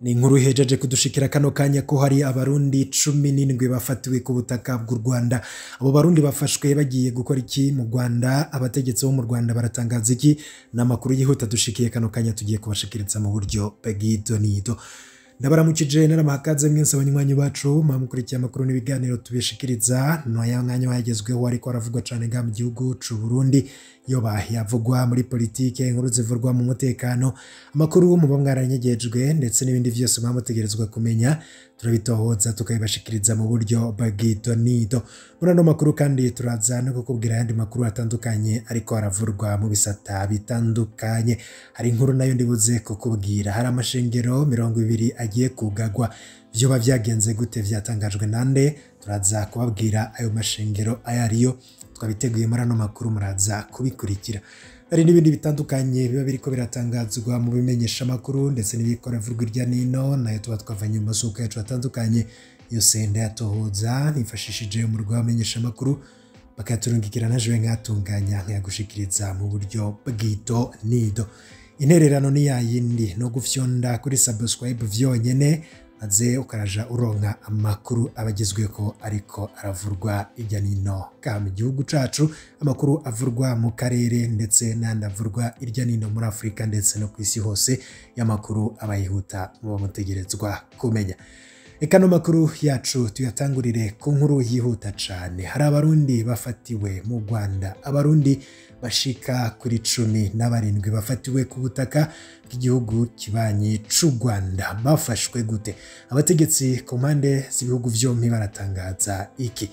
Ni inkuru ihejeje kudushikira kano kanya ko hari abarundi 17 bafatiwe ku butaka bw'u Rwanda. Abo barundi bafashwe bagiye gukora iki mu Rwanda? Abategetsi bo mu Rwanda baratangaza iki? Ni amakuru yihuta dushikiye kano kanya tugiye kubashikiriza mu buryo bw'idonido. Ndabaramukije naramahakaze mwese abanywanyi bacu mwamukurikiye amakuru n'ibiganiro tubishikiriza. Noya mwanya wagezweho ariko aravugwa cane nga mu gihugu c'u Burundi, yoba yavugwa muri politike, inkuru zivurwa mu mutekano, amakuru muba mwaranyegejwe ndetse n'ibindi vyose mwamutegerezwa kumenya, turabitohoza tukabibashikiriza mu buryo bw'idonido. Muri ano makuru kandi turaza no kukubwira ayandi makuru atandukanye ariko aravurwa mu bisata bitandukanye. Hari inkuru nayo ndibuze kukubwira, hari amashengero 20 agiye kugagwa, vyoba vyagenze gute, vyatangajwe nande? Turaza kubabwira ayo mashengero ayariyo, twabiteguye muri ano makuru, muraza kubikurikira. Hari n'ibindi bitandukanye biba biriko biratangazwa mu bimenyesha makuru ndetse n'ibikora vurwa irya nino, nayo tuba twavanye mu masoko yacu atandukanye, yose ndayatohoza nifashishije umurwa w'abamenyesha makuru bakayaturungikira najewe nkatunganya nkayagushikiriza mu buryo bw'ito nido. Intererano ni yayindi, no gufyonda kuri subscribe vyonyene maze ukaraja uronka amakuru abagezweko ariko aravurwa irya nino ka mu gihugu cacu, amakuru avurwa mu karere ndetse n'andi avurwa irya nino muri Afrika ndetse no kw'isi hose, y'amakuru abayihuta muba mutegerezwa kumenya. Eka no makuru yacu tuyatangurire ku nkuru yihuta cane. Hari abarundi bafatiwe mu Rwanda, abarundi bashika kuri 17 bafatiwe ku butaka bw'igihugu kibanyi c'u Rwanda. Bafashwe gute? Abategetsi ku mpande z'ibihugu vyompi baratangaza iki?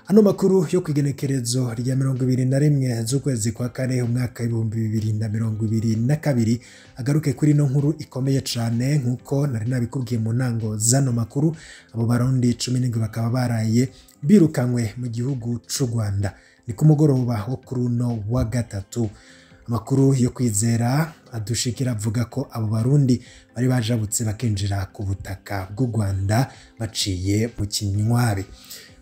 Ano makuru yo kwigenekerezo rya 21 z'ukwezi kwa kane umwaka 2022 agaruke kuri no nkuru ikomeye cane. Nkuko nari nabikubwiye mu ntango zano makuru, abo barundi 17 bakaba baraye birukanywe mu gihugu c'u Rwanda. Ni ku mugoroba wo kuri uno wa gatatu. Amakuru yo kwizera adushikira avuga ko abo barundi bari bajabutse bakinjira ku butaka bw'u Rwanda baciye mu Kinywabi.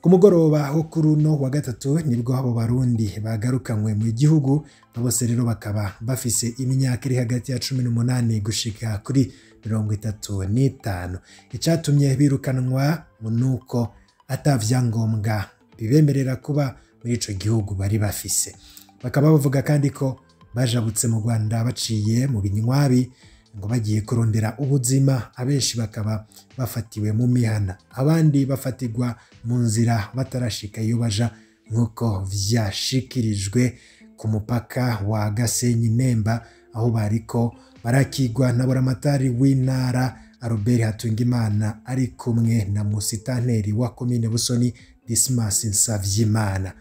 Ku mugoroba wo kuri uno wa gatatu nibwo abo barundi bagarukanywe mu gihugu, bose rero bakaba bafise imyaka iri hagati ya 18 gushika kuri 35. Icatumye birukanwa nuko atavyangombwa bibemerera kuba muri ico gihugu bari bafise. Bakaba bavuga kandi ko bajabutse mu Rwanda baciye mu Binywabi ngo bagiye kurondera ubuzima, abenshi bakaba bafatiwe mu mihana, abandi bafatirwa mu nzira batarashika iyo baja, nkuko vyashikirijwe ku mupaka wa Gasenyi Nemba, aho bariko barakigwa na buramatari w'intara Albert Hatungimana ari kumwe na musitanteri wa komine Busoni Dismas Nsavyimana.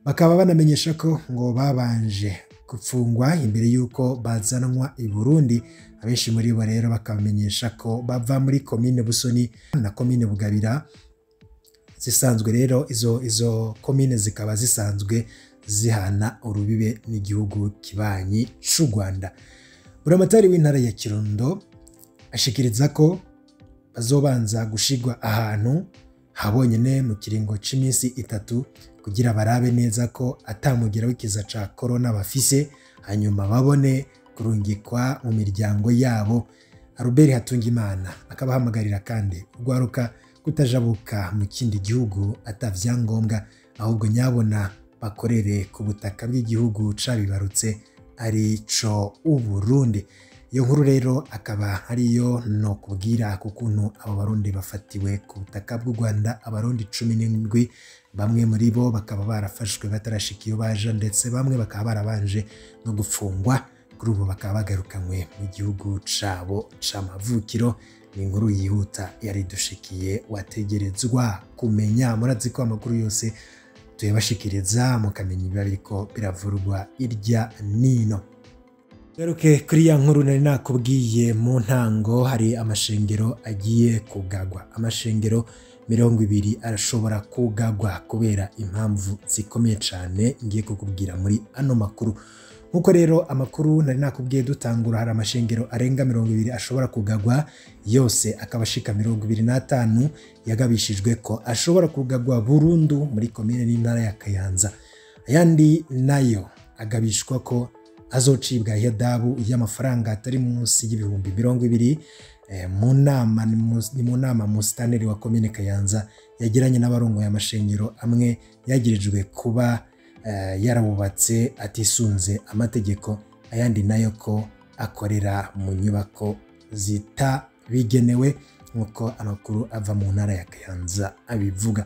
Bakaba banamenyesha ko ngo babanje gupfungwa imbere yuko bazanwa i Burundi. Abenshi muri bo rero bakamenyesha ko bava muri komine Busoni na komine Bugabira zisanzwe, rero izo komine zikaba zisanzwe zihana urubibe n'igihugu kibanyi c'u Rwanda. Buramatari w'intara ya Kirundo ashikiriza ko bazobanza gushigwa ahantu habonyene mu kiringo c'imisi 3 kugira barabe neza ko atamugira w'ikiza ca corona bafise, hanyuma babone kurungikwa mu miryango yabo. Albert Hatungimana akabahamagarira kandi urwaruka kutajabuka mu kindi gihugu atavyangombwa, ahubwo nyabona bakorere ku butaka bw'igihugu cabibarutse ari co Uburundi. Iyo nkuru rero akaba ariyo no kubwira kukuntu abo barundi bafatiwe ku butaka bw'u Rwanda, abarundi 17, bamwe muri bo bakaba barafashwe batarashika iyo baja, ndetse bamwe bakaba barabanje no gufungwa, kuri ubu bakaba bagarukanywe mu gihugu cabo c'amavukiro. Ni inkuru yihuta yari dushikiye, wategerezwa kumenya. Murazi ko amakuru yose tuyabashikiriza mukamenya ibiba biriko biravurwa irya nino. Garuke kuri ya nkuru nari nakubwiye mu ntango, hari amashengero agiye kugagwa. Amashengero 20 arashobora kugagwa kubera impamvu zikomeye cane ngiye kukubwira muri ano makuru. Nkuko rero amakuru nari nakubwiye dutangura, hari amashengero arenga 20 ashobora kugagwa, yose akaba ashika 25 yagabishijwe ko ashobora kugagwa burundu muri komine n'intara ya Kayanza. Ayandi nayo agabishwa ko azocibwa ihadabu y'amafaranga atari munsi y'ibihumbi 20. Mu nama ni mu nama musitaneri wa komine Kayanza yagiranye n'abarongoye amashengero amwe yagirijwe kuba yarabubatse atisunze amategeko, ayandi nayo ko akorera mu nyubako zitabigenewe, nk'uko amakuru ava mu ntara ya Kayanza abivuga.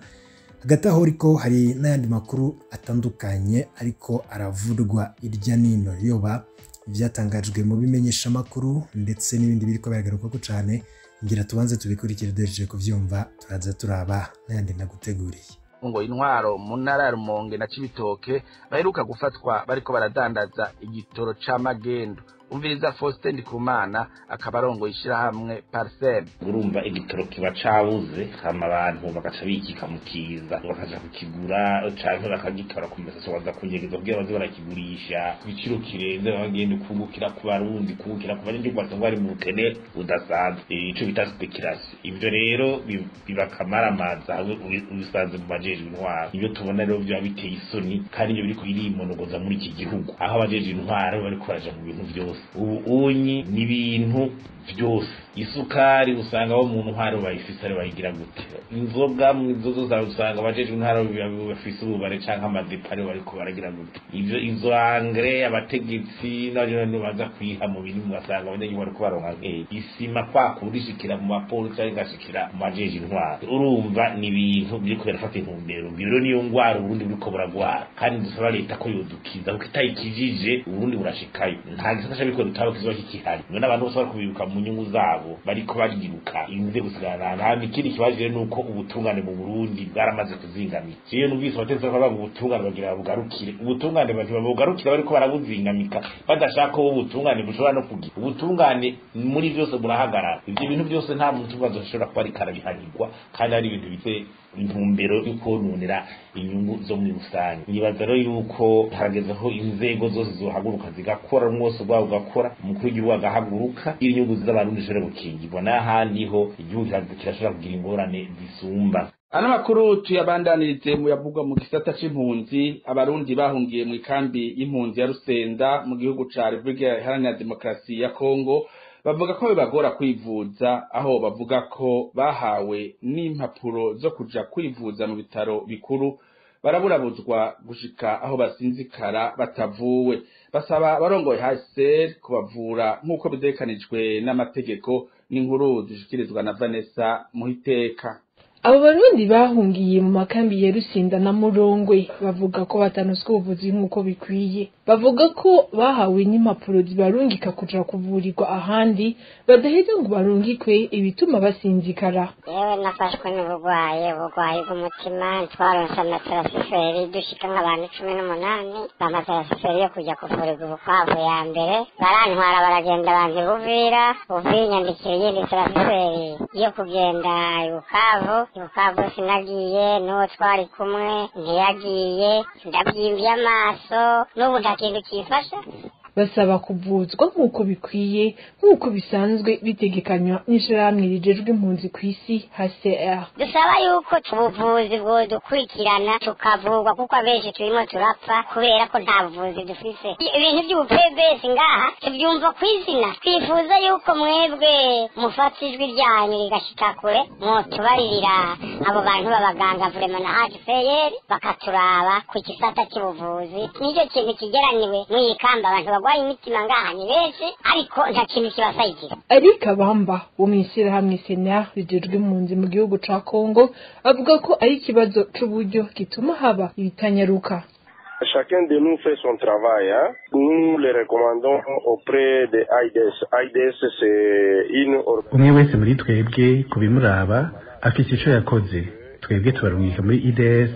Hagati aho ariko hari n'ayandi makuru atandukanye ariko aravurwa irya nino, yoba ivyatangajwe mu bimenyesha makuru ndetse n'ibindi biriko biragarukako cane. Ngira tubanze tubikurikire duhejeje kuvyumva, turaza turaba n'ayandi naguteguriye. Ngo intwaro mu ntara ya Rumonge na Cibitoke baheruka gufatwa bariko baradandaza igitoro c'amagendo. Umviriza Faustin Ndikumana, akaba arongoye ishirahamwe Parsem. Urumva igitoro kiba cabuze, hama abantu bagaca bikika mu kiza, bakaja kukigura canke bakagitora ku mesaso, baza kunyegeza kugira baze barakigurisha ku giciro kirenze, bagenda kungukira ku Barundi, kungukira ku banyagihugu basanzwe bari mu bukene budasanzwe, ico bita speculation. Ivyo rero biba akamaramaza hamwe ubisanze mu bajejwe intwaro. Ivyo tubona rero biba biteye isoni, kandi ivyo biriko birimonogoza muri iki gihugu, aho abajejwe intwaro bariko baraja mu bintu vyose. Ubu unyi n'ibintu vyose, isukari usanga abo mu ntwaro bayifise ari bayigira gute, inzoga mu inzozo zawe usanga abajejwe intwaro bafise ububare canke amadepo aribo bariko baragira gute, ivyo izo engrais abategetsi n'abajejwe baza kwiha mu bintu, ugasanga abanyagihugu bariko baronka nkeya, isima kwa kundi ishikira mu bapolisi canke igashikira mu bajejwe intwaro. Urumva ni ibintu biriko birafata intumbero mbi. Rero niyo ngwara Uburundi buriko buragwara, kandi dusaba leta ko yodukiza, kuko itayikijije Uburundi burashikayo. Nta gisata c'abikorera utwabo kizoba kikihari, none abantu bose bariko biruka mu nyungu zabo, bariko bariruka inze gusigarana. Nta ikindi kibazo rero nuko ubutungane mu Burundi bwaramaze kuzingamika. Jewe numvise abategetsi bavuga ngo ubutungane bagira babugarukire, ubutungane ntibabugarukira, bariko barabuzingamika, badashaka ko ubutungane bushobora no kugira ubutungane muri vyose burahagarara. Ivyo bintu byose nta muntu azoshobora kuba ariko arabihanirwa, kandi ari ibintu bifite intumbero yo kononera inyungu zo muri rusange. Nibaza rero yuko harageze aho inzego zose zohaguruka zigakora, umwose ubwawo ugakora, umukuru w'igihugu agahaguruka, inyungu z'Abarundi zishobore gukingirwa, n'ahandi ho igihugu kirashobora kugira ingorane zisumba. Ano makuru tuyabandanirize mu yavugwa mu gisata c'impunzi. Abarundi bahungiye mu ikambi y'impunzi ya Rusenda mu gihugu ca Republika Iharanira Demokarasi ya Kongo bavuga ko bibagora kwivuza, aho bavuga ko bahawe n'impapuro zo kuja kwivuza mu bitaro bikuru, baraburabuzwa gushika aho basinzikara batavuwe. Basaba abarongoye HCR kubavura nk'uko bitegekanijwe n'amategeko. N'inkuru dushikirizwa na Vanessa Muhiteka. Abo Barundi bahungiye mu makambi ya Rusinda na Murongwe bavuga ko batanozwa ubuvuzi nk'uko bikwiye. Bavuga ko bahawe n'impapuro zibarungika kuja kuvurirwa ahandi, badaheza ngo barungikwe, ibituma basinzikara. Yewe, nafashwe n'uburwayi, uburwayi bw'umutima. Twaronse amatransfert dushika nk'abantu 18, bamatransfert yo kujya kuvurirwa ubukwavu. Ya mbere barantwara, baragenda bantu Buvira. Buvira inyandikira iyindi transfert yo kugenda Ibukavu. Ibukavu sinagiye, n'uwo twari kumwe ntiyagiye. Ndabyimvye amaso, n'ubu nta kintu kimfasha. Basaba kuvuzwa nk'uko bikwiye, nk'uko bisanzwe bitegekanywa n'ishirahamwe rijejwe impunzi kw'isi HCR. Dusaba yuko ubuvuzi bwodukurikirana tukavurwa, kuko abenshi turimo turapfa kubera ko nta buvuzi dufise. Ibintu by'ubupebesi ngaha tubyumva kw'izina. Twifuza yuko mwebwe mufata ijwi ryanyu rigashika kure, mwotubaririra abo bantu b'abaganga vraiment na HCR bakaturaba ku gisata cy'ubuvuzi. Nicyo kintu kigeraniwe mw'iyi kamba. Abantu barwaye imitima ngaha ni benshi, ariko nta kintu kibasayidira. Eric Abamba wo mw'ishirahamwe Sena rijejwe impunzi mu gihugu ca Kongo avuga ko ari ikibazo c'uburyo gituma haba ibitanyaruka. Chacun de nous fait son travail. Hein. Nous les recommandons auprès de AIDS. AIDS, c'est une Umwe wese muri twebwe ku bimuraba afise ico yakoze. Twebwe tubarungika muri IDS,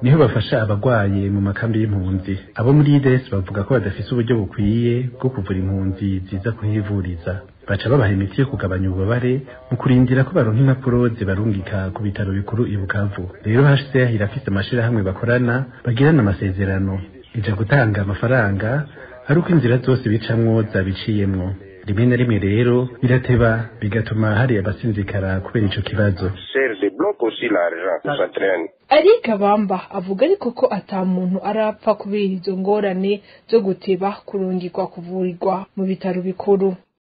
niho bafasha abagwaye mu makambi y'impunzi. Abo muri IDS bavuga ko badafise uburyo bukwiye bwo kuvura impunzi ziza kuhivuriza, baca babaha imiti yo kugabanya ububabare mu kurindira ko baronka impapuro zibarungika ku bitaro bikuru i Bukavu. Rero HCR irafise amashirahamwe bakorana, bagirana amasezerano, ija gutanga amafaranga ari uko inzira zose bicamwo zabiciyemwo. Rimwe na rimwe rero birateba, bigatuma hari abasinzikara kubera ico kibazo. Débloque aussi l'argent. Ça traîne. Eric Abamba avuga ariko ko ata muntu arapfa kubera izo ngorane zo guteba kurungikwa kuvurirwa mu bitaro bikuru.